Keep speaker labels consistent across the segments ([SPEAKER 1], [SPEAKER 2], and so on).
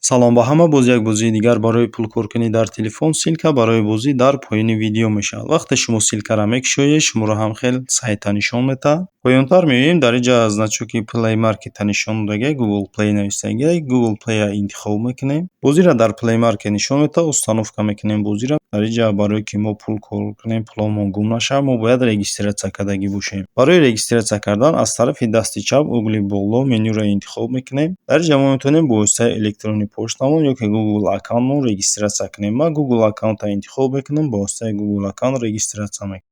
[SPEAKER 1] Салом ба ҳама! Боз як бозии дигар барои пулкоркунӣ дар телефон. Ссылка барои бозӣ дар поёни видео мешавад. Вақте шумо ссылкаро мекушоед, шуморо ҳам хел сайта нишон медиҳад. Поёнтар меоем, дар инҷа значоки Play Market нишон додагиай, Google Play нависагиай. Google Play-а интихоб мекунем. Бозиро дар Play Market нишон медиҳад, установка мекунем бозиро. Дар инҷа барое ки мо пул кор кунем, пуломон гум нашавад, мо бояд регистрация кардагӣ бошем. Барои регистрация кардан аз тарафи дасти чап, угли боло, менюро интихоб мекунем. Дар инҷа мо метавонем бо воситаи электронии почтамон ё ки Google аккаунтмон регистрация кунем. Ман Google аккаунтро интихоб мекунам, бо воситаи Google аккаунт регистрация мекунам.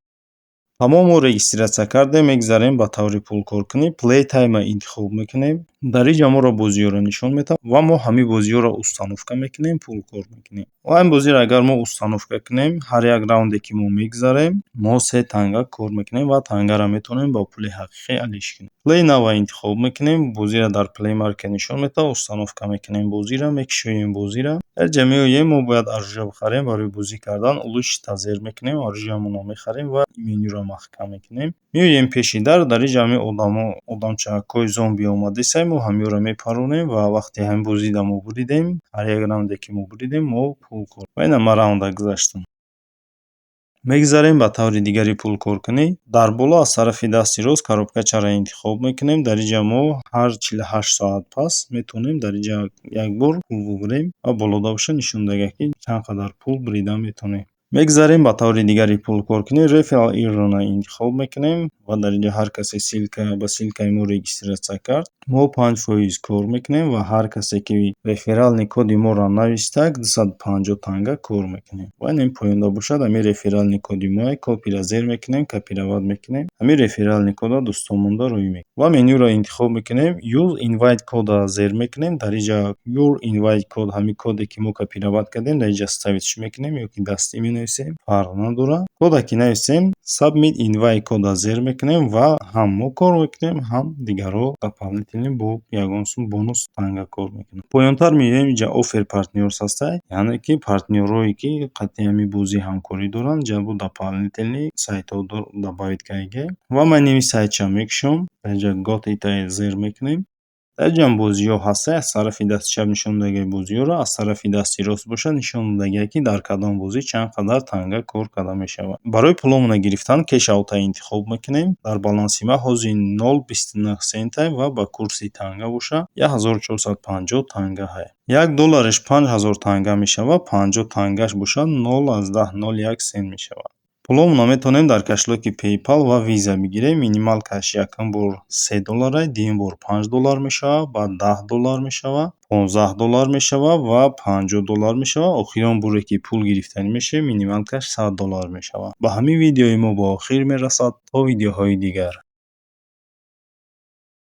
[SPEAKER 1] Тамом, мо регистрация кардем, мегзарем ба таври пулкоркунӣ. Playtime-а интихоб мекунем. Дар инҷа моро бозиҳоро нишон медиҳад ва мо ҳамин бозиҳоро установка мекунем, пул кор мекунем. Ва ин бозиро агар мо установка кунем, ҳар як раунде ки мо мегзарем, мо се танга кор мекунем ва тангаро метавонем ба пули ҳақиқӣ алиш кунем. Play Now-а интихоб мекунем, бозиро дар Play Market нишон медиҳад, установка мекунем бозиро, мекушоем бозиро. Дар инҷа меоем, мо бояд оружие бихарем барои бозӣ кардан. Улучшить зер мекунем, оружиямонро мехарем ва менюро маҳкам мекунем. Меоем пеши дар, дар инҷа ҳамин одамо, одамчакҳои зомби омадисай, мо ҳаминҳоро мепаронем ва вақте ҳамин бозиро мо буридем, ҳар як раунде ки мо буридем, мо пул кор. Ва ина ман раунда гузаштам. Мегзарем ба таври дигари пулкоркунӣ. Дар боло аз тарафи дасти рост коробкачаро интихоб мекунем. Дар инҷа мо ҳар 48 соат пас метавонем дар инҷа як бор пул бубурем ва болода боша нишон додагиай, ки чанд қадар пул бурида метавонем. Мегзарем ба таври дигари пулкоркунӣ. Referral Earn-ро интихоб мекунем ва дар инҷа ҳар касе ссылка ба ссылкаи мо регистрация кард, мо 5% кор мекунем ва ҳар касе ки реферальный коди моро навистак, 250 танга кор мекунем. Ва ин поёнда бошад, ҳамин реферальный коди моа копиро зер мекунем, копировать мекунем. Ҳамин реферальный кодро дӯстонмонда рӯй мекунем ва менюро интихоб мекунем. Use invite кодро зер мекунем. Дар инҷа your invite код, ҳамин коде ки мо копировать кардем, дар инҷа вставить мекунем ё ки дастӣ менависем, фарқ надорад. Кода ки нависем, submit invite кодро зер мекунем ва ҳам мо кор мекунем, ҳам дигарҳо дополнительно бо ягон сум бонус танга кор мекунанд. Поёнтар меоем, инҷа offer partners ҳастай, яъне ки партнёрҳое ки қатъи ҳамин бозӣ ҳамкорӣ доранд, инҷа бо дополнительный сайтҳо добавить кардагием. Ва ман ин сайтча мекушом, дар инҷа got it зер мекунем. Дар инҷаам бозиҳо ҳастай, аз тарафи дасти чап нишон додагиай бозиҳоро, аз тарафи дасти рост бошад, нишон додагиай, ки дар кадом бозӣ чанд қадар танга кор карда мешавад. Барои пуломона гирифтан cash out-а интихоб мекунем. Дар баланси ман ҳозир 0,29 центай ва ба курси танга бошад, 1450 танга ҳай. 1 доллараш 5000 танга мешавад, 50 тангаш бошад, 0,01 сент мешавад. Пуломонро метавонем дар кошелёки PayPal ва Visa бигирем. Минималкаш якум бор 3 долларай, дуюм бор 5 доллар мешавад, баъд 10 доллар мешавад, 15 доллар мешавад ва 50 доллар мешавад. Охирон боре ки пул гирифтанӣ мешавем, минималкаш 100 доллар мешавад. Ба ҳамин видеои мо ба охир мерасад. То видеоҳои дигар.